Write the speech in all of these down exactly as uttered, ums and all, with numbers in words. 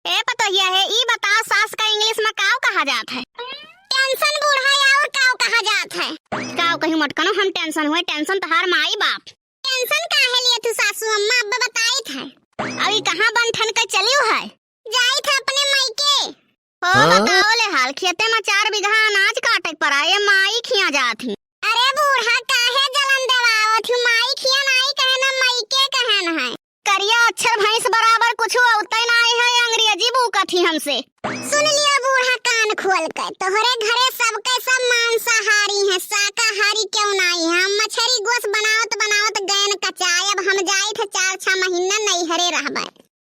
ए पतोहिया हे, ई बताओ सास का English में काव कहा जात है? Tension बूढ़ा, और काव कहा जात है? काव कही मोटकनो, हम tension हुए, tension तोहार माई बाप। Tension काहे लिए तू सासू अम्मा, अब बताइत है। अभी कहाँ बन ठन के चलियो है? जाइत है अपने मायके। हो हाँ? बताओ ले हाल, खेते में चार बीघा अनाज काटे के परा, ये माई खिया जात ही। अरे बूढ़ा, काहे जलन देवावत हूँ? माई खिया नाई कहन, मायके कहन है। करिया अक्षर भैंस बराबर कुछ अउते नाई है, अंग्रेजी बूकत ही हमसे। सुन लियो बूढ़ा कान खोल के, तोहरे घरे सबके सब मांसाहारी हैं, शाकाहारी क्यों नाई है? हम मछरी गोस बनावत बनावत गैन कचाए, अब हम जाइत है चार छह महीना नैहरे रहबे।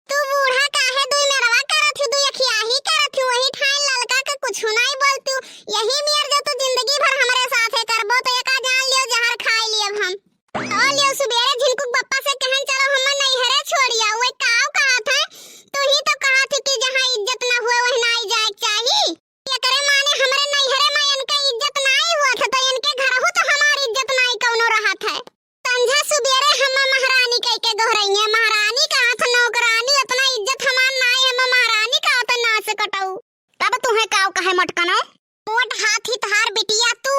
तू बूढ़ा काहे दुई मेरवा करत ही, दुई अखियाही करत ही, वही ठाइन ललका के कुछ नाई बोलतू। यही मेर जो तू जिंदगी भर हमरे साथे करबो तो एका जान लियो जहर खाई लियब हम। ओ लियो सुबेरे झिनकुक बप्पा से कहन चलो हम नैहरे छोड़िया, वही काव कहत है, तू ही तो कहत ही कि जहाँ इज्जत ना हुए वही नाई जाए के चाही। एकरे माने हमरे नैहरे में इनका इज्जत नाई हुआ था तो इनके घरहू तो हमार इज्जत नाई कौनो रहत है। संझा सुबेरे हम महारानी कह के गोहरइया, महारानी कहा था नौकरानी, इतना इज्जत हमार नाई, हम महारानी कहा था नास कटऊ। तब तुहे काव कहे मोटकनो? मोट हाथी तहार बिटिया तू।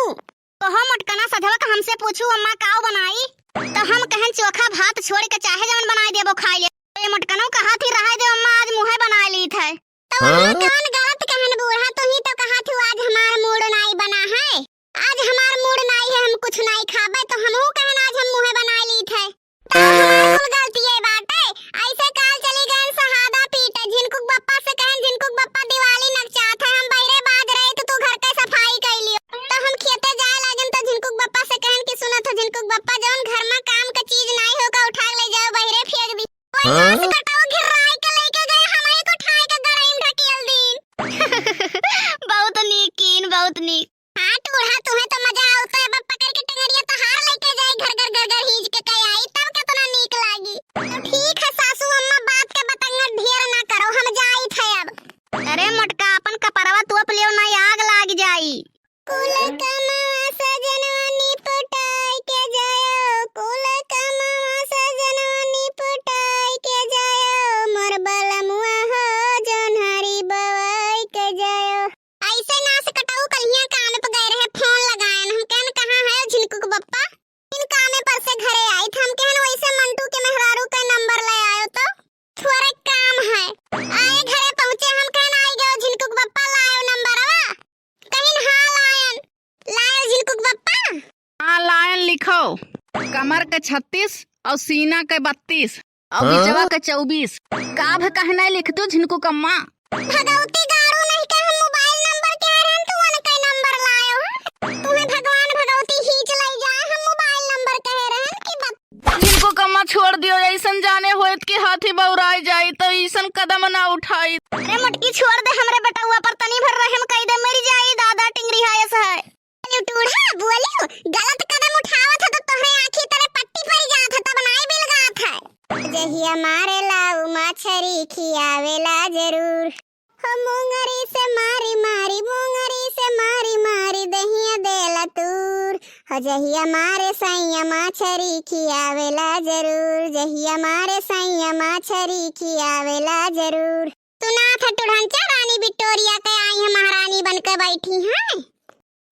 कहो मोटकना सधवा का हमसे पूछू अम्मा काव बनाई? तो हम कहन चोखा भात छोड़ के चाहे जवन बनाई देबो खाई ले। तो ये मोटकनो कहा थी रहाई दे अम्मा आज मुहे बनाई ली थे। तो हम हाँ? कवन गलत कहन बूढ़ा, तू ही तो कहा थू आज हमार मूड नाई बना है, आज हमार मूड नाई है, हम कुछ नाई खाबे, तो हमहू कहन आज हम मुहे बनाई ली थे। तो हमार कुल गलती ये बाटे, ऐसे काल चली गए सहादा पीटे, झिनकुक बप्पा से कहन झिनकुक बप्पा दिवाली नकचात है, हम बहिरे बाज रहे तो तू घर के सफाई कर लियो, तो हम खेते जाए लागन तो झिनकुक बप्पा से कहन कि सुनत हो झिनकुक बप्पा जौन घर में काम का चीज नाई हो का उठा के ले जाओ बहिरे फेंक दी। वही हाँ? नास कटाऊ घिर्राई के लेके गए, हमारे को उठाए के गरई में ढकेल दीन। बहुत नीक कीन, बहुत नीक। हाँ टूढ़ा, तुहे तो मजा आवत है, अब पकड़ के टंगरिया तोहार लेके जाए, घर घर घर घर हीज के कहे आई, तब कितना नीक लागी। तो ठीक है सासू अम्मा, बात के बतंगड़ ढेर ना करो, हम जाइत है अब। अरे मोटका, अपन कपड़वा तोप लियो ना, आग लाग जाई। कुल कमवा सजनवा निपटाई के जायो, कुल कमवा सजनवा निपटाई के जायो, मोर बलमुआ हो जोन्हरी बवाई के जायो। ऐसे नास कटाऊ कलिया कान पे गए रहे, फोन लगायन, हम कहन कहाँ है झिनकुक बप्पा? इन कामे पर से घरे आई थे, हम कहन वैसे मंटू के मेहरारू का नंबर ले आयो तो थोड़े काम है। आए घरे पहुँचे, हम कहन आई गयो झिनकुक बप्पा, लायो नंबरवा? कहिन हाँ लायन। लायो झिनकुक बप्पा? हाँ लायन, लिखो। कमर के छत्तीस और सीना के बत्तीस और हाँ? बिचवा के चउबीस। का भे कहना लिख दो झिनकुक अम्मा? भगवती गाड़ू नहीं के हम मोबाइल नंबर कह रहन, तू उनके नंबर लायो है। तुम्हें भगवान भगवती खींच लई जाए, हम मोबाइल नंबर कह रहन कि बत- झिनकुक अम्मा छोड़ दियो, ऐसन जाने होइत कि हाथी बौराई जाई तो ऐसन कदम ना उठाई। अरे मोटकी छोड़ दे, हमरे बेटउआ पर तनी भर रहम कई दे, मर जाई दादा टिंगरी हायस है। बोलियो टूढ़ा, बोलियो, गलत कदम उठावत ह तो तोहरे आँखी तले पट्टी पड़ जात ह, तब नाई बिलगात है। जहिया मारे लाऊ मछरी खियावेला जरूर, हो मुंगरी से मारी मारी, मुंगरी से मारी मारी दहिया देला तूर, हो जहिया मारे सैया मछरी खियावेला जरूर, जहिया मारे सैया मछरी खियावेला जरूर। सुनात है टुढ़ंचा रानी विक्टोरिया के आई है, महारानी बन के बैठी हैं।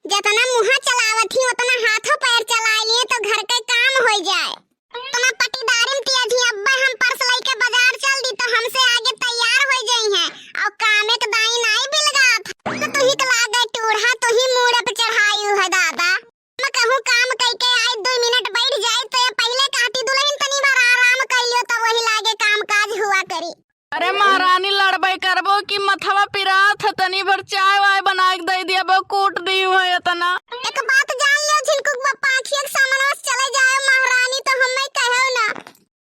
जतना मुँह चलावत ही, उतना हाथों पैर चलाए लिए तो घर के काम होई जाए। उतना पटीदारी में तिया जी, अब्बे हम पर्स लेके बाजार चल दी तो हमसे आगे तैयार होई जाई हैं। और कामे के दाई नाई बिलगात। तो तू ही के लागे टूढ़ा, तू ही मूड़े पे चढ़ाई है दादा। हम कहूँ काम कई के आई, दो मिनट बैठ जाए तो ये पहले कहती दुल्हन तनी भर आराम कर लियो, तब वही लागे काम काज हुआ करी। अरे महारानी, लड़बे करबो कि मथवा पिरात है, तनी भर चाय वाय बना के दे दिया, बो कूट दी है इतना। एक बात जान लो झिनकुक बप्पा, आँखिया के सामने से चले जाए महारानी तो हमें कहो ना।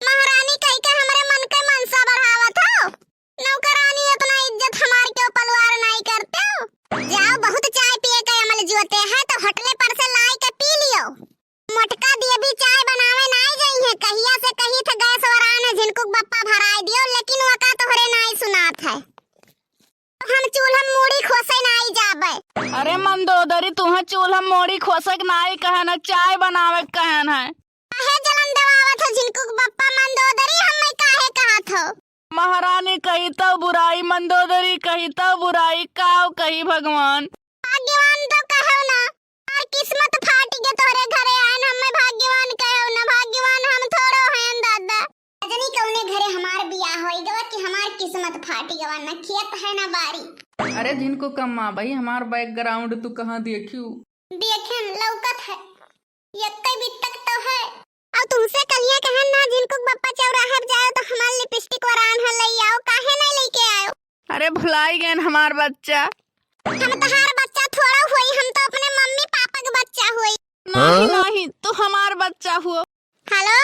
महारानी कह के हमरे मन के मनसा बढ़ावत हो। नौकरानी इतना इज्जत हमार क्यों पलवार नाई करते हो? जाओ बहुत चाय पिए के अमल जुअते हैं तो होटले पर से लाई के पी लियो। मोटका देवी चाय बनावे नाई गई है, कहिया से कही थे गैस वरान है, झिनकुक बप्पा भराई दियो, लेकिन वका तोहरे नाई सुनात है। हम चूल्हा मूड़ी खोसे नाई जाबे। अरे मंदोदरी, तुहे चूल्हा मूड़ी खोसे के नाई कहन है, चाय बनावे के कहन है। काहे जलन दबावत हो झिनकुक बप्पा, मंदोदरी हमें काहे कहत हो? महारानी कही तउ बुराई, मंदोदरी कही तउ बुराई, काव कही भगवान। भाग्यवान तो कहव ना, और किस्मत फाटी के तोहरे घरे आयन, हमें भाग्यवान कहव ना, भाग्यवान हम थोड़ो हैं दादा। रजनी कौने घरे हमार बियाह होई गवा कि हमार किस्मत फाटी गवा, न खेत है न बारी। अरे झिनकू कम्मा भाई, हमार background तू कहाँ देखियो? देखेन लौकत है, यक्कै बित्तक तो है। अब तुमसे कलिया कहन ना, झिनकू बप्पा चौराहे पे जाओ तो हमार लिपस्टिक वरान है, ले आओ, काहे नहीं लेके आयो? अरे भुलाई गए हमार बच्चा। हम तहार बच्चा थोड़ा होई, हम तो अपने मम्मी पापा के बच्चा होई। नहीं, हाँ? नहीं, तू हमार बच्चा हुआ। हेलो,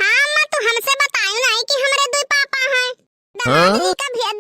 हाँ अम्मा, तू हमसे बतायो नहीं कि हमरे दुई पापा हैं। दामाद हाँ? जी का भेज